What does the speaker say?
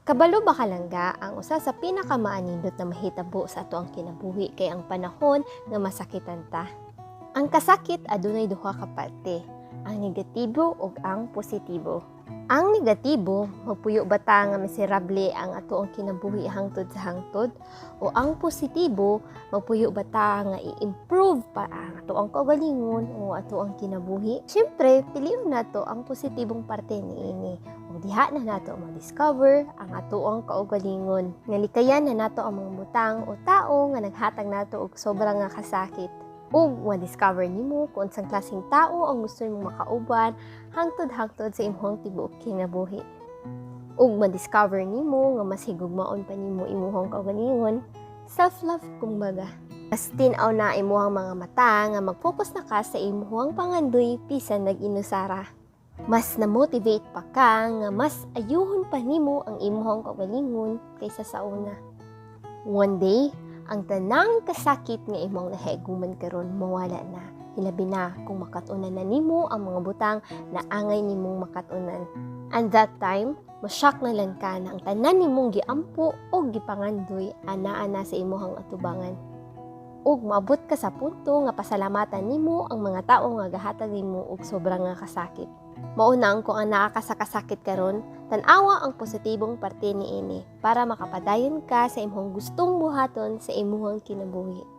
Kabalo ba ka, langga, ang usa sa pinakamaanindot na mahitabo sa atoang kinabuhi kay ang panahon nga masakitan ta? Ang kasakit adunay duha ka parte, ang negatibo ug ang positibo. Ang negatibo, magpuyo ba ta nga miserable ang atoang kinabuhi hangtod sa hangtod? O ang positibo, magpuyo ba ta nga i-improve pa ang atoang kaugalingon o atoang kinabuhi? Siyempre, pilion nato ang positibong parte niini. Ug diha na nato ma-discover ang atoang kaugalingon. Nga likayan na nato ang mga butang o tao nga naghatag nato og sobra nga kasakit. Ug ma-discover nimo kung unsang klaseng tao ang gusto nimong makauban hangtod-hangtod sa imong tibuok kinabuhi. Ug ma-discover nimo nga mas higugmaon pa nimo imong kaugalingon, self-love kumbaga. Mas tin-aw na imuhang mga mata nga mag-focus na ka sa imuhang pangandoy bisan nag-inusara. Mas na-motivate pa ka nga mas ayuhon pa nimo ang imuhang kaugalingon kaysa sa una. One day, ang tanang kasakit nga imong nahaiguman karon mawala na. Hilabi na kung makat-unan na nimo ang mga butang na angay nimong makat-unan. And that time, ma-shock na lang ka na ang tanan nimong giampo o gipangandoy anaa na sa imuhang atubangan. Ug maabot ka sa punto nga pasalamatan nimo ang mga tao nga gahatag nimo og sobra nga kasakit. Mao nang kung anaa ka sa kasakit karon, tan-awa ang positibong parte niini para makapadayon ka sa imong gustong buhaton sa imuhang kinabuhi.